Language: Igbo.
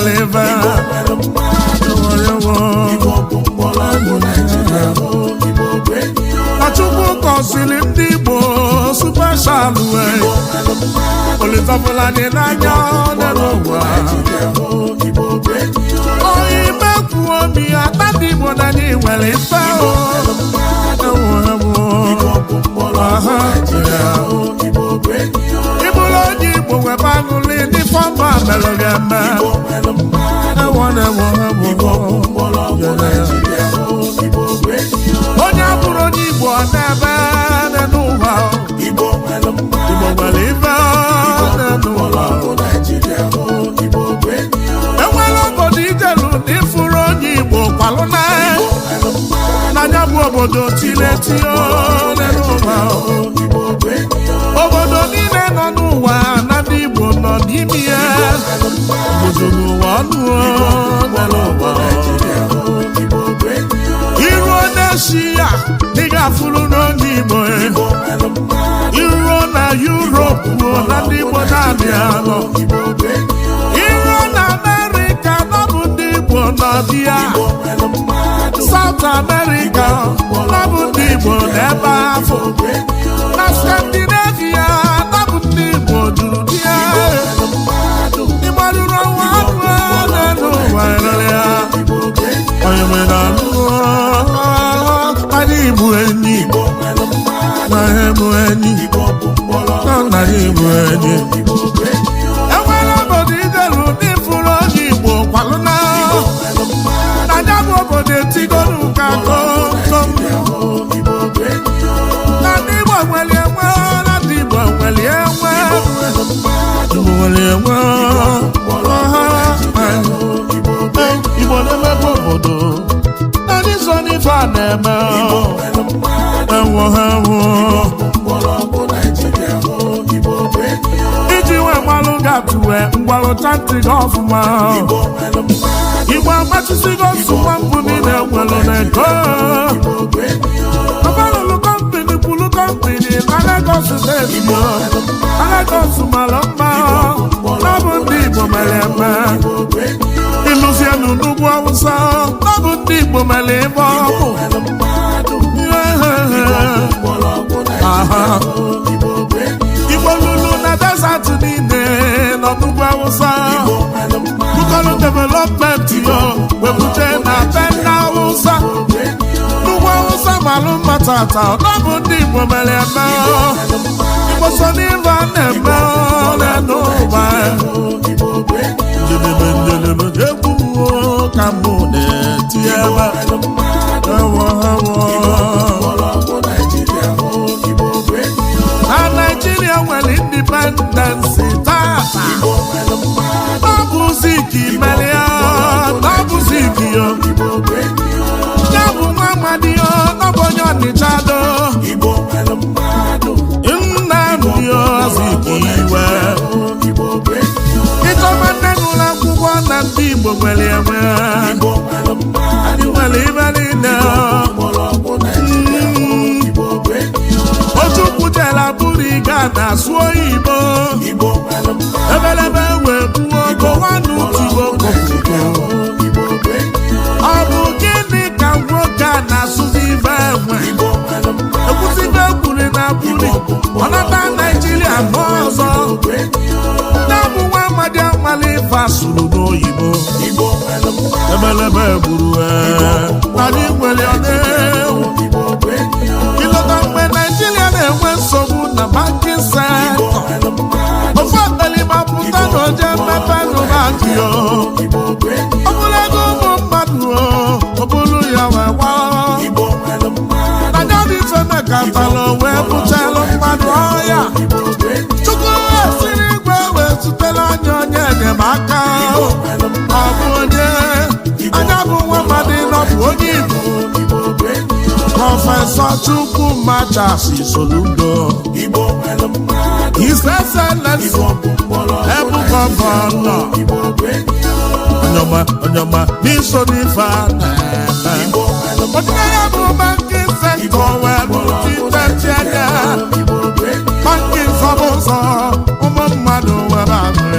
nwere ife. Igbo nwere mmadụ. Ewo. Igbo bụ mgbọrọgwụ Naijiria o. Igbo bụ enyi o. Na Chukwu gọziri ndị Igbo special wee. Igbo nwere mmadụ. Olitọbụla anyị n'anya n'ụwa. Naijiria o. Igbo bụ enyi o. Oyi mekwuo omi ata, ndị Igbo na anyị nwere ife o. Ewo, ewo. Igbo bụ mgbọrọgwụ Naijiria o. Igbo bụ enyi o. Ịbụrụ onye Igbo, nwebe aṅụrị ndị fọma mere gị eme. Igbo nwere mmadụ. Ewo na ewo. Igbo Ewo. bụ mgbọrọgwụ Naijiria o. Igbo bụ enyi o. Onye abụrụ onye Igbo n'ebe n'ụwa. Igbo nwere mmadụ. Igbo nwere ife n'ụwa. Mgbọrọgwụ Naijiria o. Igbo bụ enyi o. Enwere obodo ijelu na ịfụrụ onye Igbo, kwalụ na Igbo nwere mmadụ. n'anya bụ obodo tiletio n'ụwa. Igbo bụ enyi o. Obodo niile nọ n'ụwa na ndị Igbo nọ n'ime ya. Obodo n'ụwa ọnụ n'ụwa. Naijiria o. Igbo bụ enyi o. Iruo n'Eshia, ị ga-afụrụ n'onye Igbo. Igbo nwere mmadụ. Iruo na Yuropu, na ndị Igbo na-abịa anọ. Igbo bụ enyi o. Iruo na Amerịka, nọbụ ndị Igbo nọ dị ya. Igbo nwere mmadụ. South America, nọbụ ndị Igbo n'ebe afọ. Igbo bụ enyi o. Na Scandinavia, nọbụ ndị Igbo juru dị ya. Mmadụ. Ịgbarụrụ ọnwa anụ n'ụwa ya. Igbo bụ enyi o. Onye mere anụ anyị bụ enyi. Igbo nwere mmadụ. Na anyị bụ enyi. Igbo bụ mgbọrọgwụ. Na anyị bụ enyi. Igbo bụ enyi o. Enwere obodo ijelu ndị fụrụ onye Igbo, kwalụ na Nwere mmadụ. na ya bụ obodo etigolu ka komkom. Igbo bụ enyi o. Na ndị Igbo nwere enwe, na ndị Igbo nwere enwe. Nwere mmadụ. Igbo nwere enwe. Igbo bụ enyi. Igbo na-emepe obodo, na ndị so n'ife a na-eme. Nwere mmadụ. Ewo, ewo. Mgbọrọgwụ Naijiria o. Igbo bụ enyi o. Iji wee gbalụ gatụwe mgbalụcha ntị gị ọfụma. Igbo nwere mmadụ. Igbo agbachisigo nsogbu mbụ niile nwere n'ego. Igbo bụ enyi o. Ọbalụlụ company kwulu company na Lagos Steeti o. Na Lagos mara mma, n'ọbụ ndị Igbo mere eme. Igbo bụ enyi o. Ịlụzienụ n'ugwu Awụsa, n'ọbụ ndị Igbo mere ebe ọkụ. Nwere mmadụ. Mgbọrọgwụ Naijiria o. Igbo bụ enyi o. Igbo lulu na desert niile nọ n'ugwu Awụsa. Igbo nwere mmadụ. Bukọlụ development yo webuje na be ndị Awụsa. Bụ enyi o. N'ugwu Awụsa malụ mma tata, n'ọbụ ndị Igbo mere eme. Igbo so n'ife a na-eme n'ụwa. Igbo bụ enyi o. Njedebe njedebe egwu m ka mụ na-eti ebe. Nwere mmadụ. Ewo, ewo. Mgbọrọgwụ Naijiria o. Igbo bụ enyi o. Na Naijiria nwere independence tata, Igbo nwere mmadụ. n'ọbụ Zik mere ya, n'ọbụ Zik yo. Igbo bụ enyi o. Ya bụ nwa amadi yo, n'ọbụ onye Ọnịcha do. Igbo nwere mmadụ. Nnamdi Azikiwe. Igbo bụ enyi o. Ịchọba nne n'ụlọ akwụkwọ, na ndị Igbo nwere enwe. Igbo nwere mmadụ. Anyị nwere ibe niile. Mgbọrọgwụ Naijiria o. Igbo bụ enyi o. Ojukwu jere bụrụ ịga na-asụ oyibo. Igbo nwere mmadụ. Ebelebe wee gbuo Gowanu tigbo kopuko. Igbo bụ enyi o. Ọ bụ gịnị ka nwoke a na-asụzi ife enwe? Igbo nwere mmadụ. Ekwusibe ekwuri na buri ọnata Naijiria n'ọzọ. Bụ enyi o. Na-abụ nwa amadi amali ife asụrụ n'oyibo. Igbo nwere mmadụ. Ebelebe gburu anyị nwere ọdịwu. Igbo bụ enyi o. Ịlọta mgbe Naijiria na-enwe nsogbu na banking sector, Nwere mmadụ. ofe ọkalịma pụta na oje mmepe nụ bank o. Igbo bụ enyi. Ọ bụrụ ego ụmụ mmadụ o, ọ bụrụ ya wee gbaa. Igbo nwere mmadụ. Na dị ife mekatara wee bụchalụ mmadụ ọya. Igbo bụ enyi. Chukwu esiri igwe wee zutere anya onye enyemaka. Nwere mmadụ. Ọ bụ onye anya bụ nwa mmadụ nọ bụ onye Igbo. Igbo bụ enyi o. Professor Chukwuma Charles Soludo. Igbo nwere mmadụ. His Excellency. Igbo bụ mgbọrọgwụ. Ebu governor. Igbo bụ enyi o. Onyoma onyoma n'iso n'ife a na-eme. Igbo nwere mmadụ. Ọdịnaya bụ banking sector wee bụrụ anya. Igbo bụ enyi. Banking sọbụ ụzọ ụmụ mmadụ were aṅụrị.